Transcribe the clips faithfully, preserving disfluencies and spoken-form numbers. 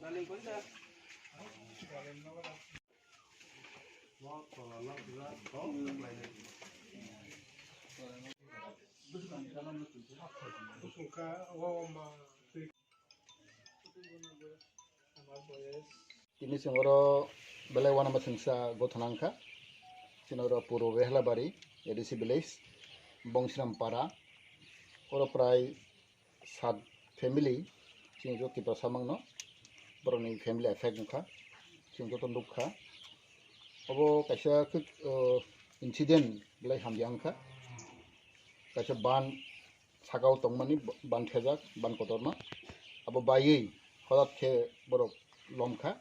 Tini chwng oro belai uanama thwngsa gothona wngkha. Chini oro Purbo Behlabari, A D C village, Bongsram Para. Oro prai sat family, chini joto Tiprasa mangno, borokni family affect wngkha, chini joto nukha. Obo kaisa khe, o, incident belai hamya wngkha. Kaisa ban sakao tongmani ban thejak, ban kotorma. Abo baiwi hodat khe borok lomkha.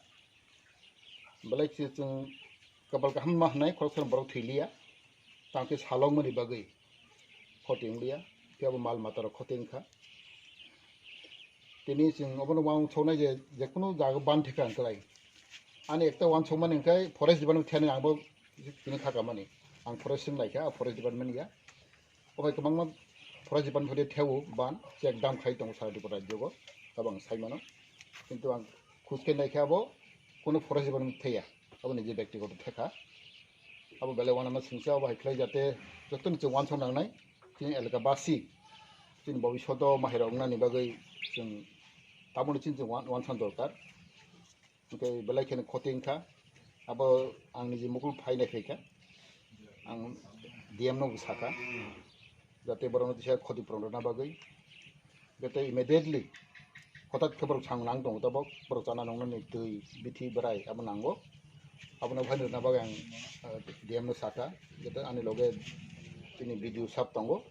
Belai khe chwng kapal kaham ma hwnwi khoroksa borok thwi liya. Tang khe salokmani bagwi khoti wng liya. Phiya bo mal mata rok khoti wngkha. Tini chwng obono uansuknai je, je kunu jaga ban theka wng kwlai. Ani ekta uansukmani hwnkhe forest department thani ang bo tini kha kamani. Ang forest wng laikha, forest department ya. Obo kwbangma forest department phai theo ban check dam khai tongo sara Tripura rajyo go, abo ang sai mano. Kintu ang khoj khe nai khe abo kunu forest department theya, abo niji byaktigoto thekha. Abo belai uanama singsa, abo hai khlai jate joto ni chwng uansuk nangnai, chini elaka basi, chini bobishoto mahairok wngnani bagwi chwng tabukni chini chwng uan-, uansukna dorkar. Hwnkhe belai kheno khoti wngkha. Abo ang niji mukul phainai phaikha. Ang D M no bo sakha, jate borokno kisa khoti purun rwna bagwi. Jate immediately hothat khe borok samung nang tongo, tabok borok chana nungnani twi, bithi, bwrai abo nango. Abono phaina rwna bagwi ang, eh, D M no sakha, jate ani loge chini B D O sab tongo.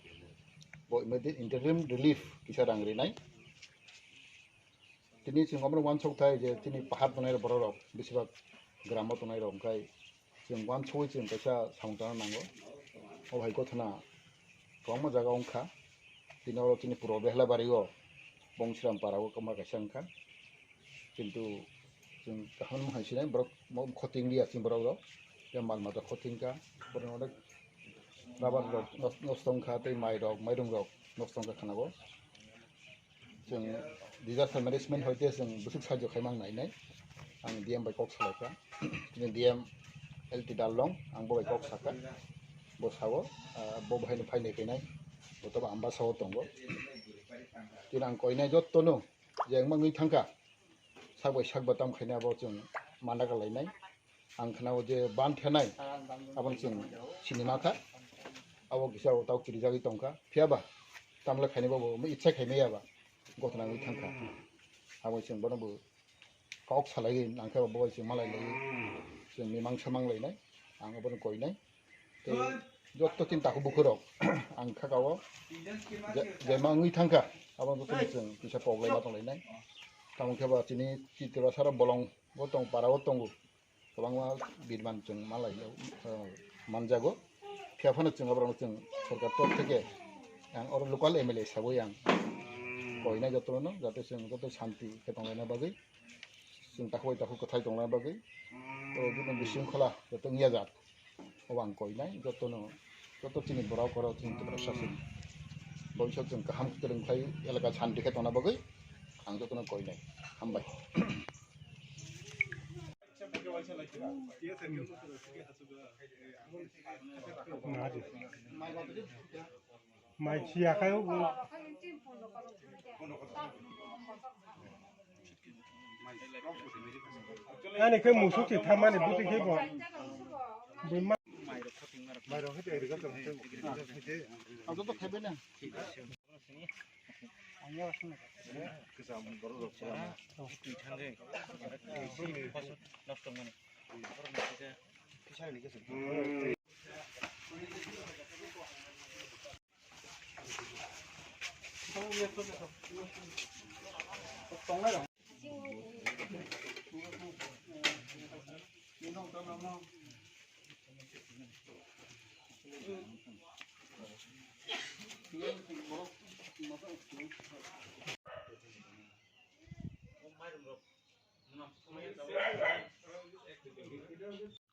Bo immediate interim relief kisa rang rinai. Tini chwng omono uansuk thai je chini pahar tongnai borok rok, besibak gramo tongnai rok, hwnkhe chwng uansugwi chwng kaisa samung tangna nango. O hai gothana kwbangma jaga wngkha. Tini oro chini Purbo Behlabari o Bongsram para o kwbangma kaisa wngkha. Kintu chwng kaham hai sinai borok mo khoting liya chini borok rok. Ya mal mata khoting kha. Borok rok rubber rok nos-, nosto wngkha tei mai rok, mairung rok nosto wngkha khana o. Chwng disaster management hoite chwng bwswk sahajyo khaimang nainai. Ang D M bai kok salaikha. Chini D M L T Darlong, ang bo bai kok sakha. Bo sao, ah, bo bahai no phainai khainai. Bo tobo Ambasa o tongo. Chini ang koinai jotto no, je wngma wngwi thangkha. Sak bai sak ba tam khainai abo chwng mana kalainai. Ang khna o je ban thenai, abo chwng sini ma kha. Abo kisa o tau kirijagwi tong kha. Phiya ba, tamle khainai bo, bo itsa khai maya ba. Gothana wngwi thang kha. Abo chwng bono bo kok salai nang khe bo bai chwng malai lai. Chwng mimang samang lainai. Ang bono koinai. Tei jotto tin takhuk bukhuk rok ang kha ka o. Je, je ma wngwi thang kha. Abo jotto chwng kisa pok lai ma tong lainai. Tamo khe ba chini Tripura sara bolong bo tong para o tongo. Kwbangma birman chwng malai, eh, manjago. Phiya phano chwng aborokno chwng sorkar tor theke ang oro local M L A hisabai ang koinai jotono, jate chwng joto shanti khe tonglaina bagwi, chwng takhuk bai takhuk kwthai tonglaina bagwi, o bini bisingkhola joto wngya jak. Obo ang koinai jotono, joto chini borok oro chini Tiprasa chini bobisot chwng kaham kwrwng khlai elaka shanti khe tongna bagwi ang jotono koinai. Hambai. Mai siya kayo bo. Ani khe musuk se thamani buti khe bo. Bui ma. Mai rok khe tei rega tong. Ang to khaibai na.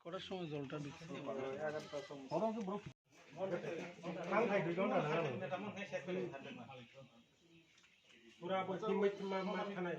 কটার সময় জলটা দিচ্ছে? পুরা বলছি, মা, মা, মা, খানায়।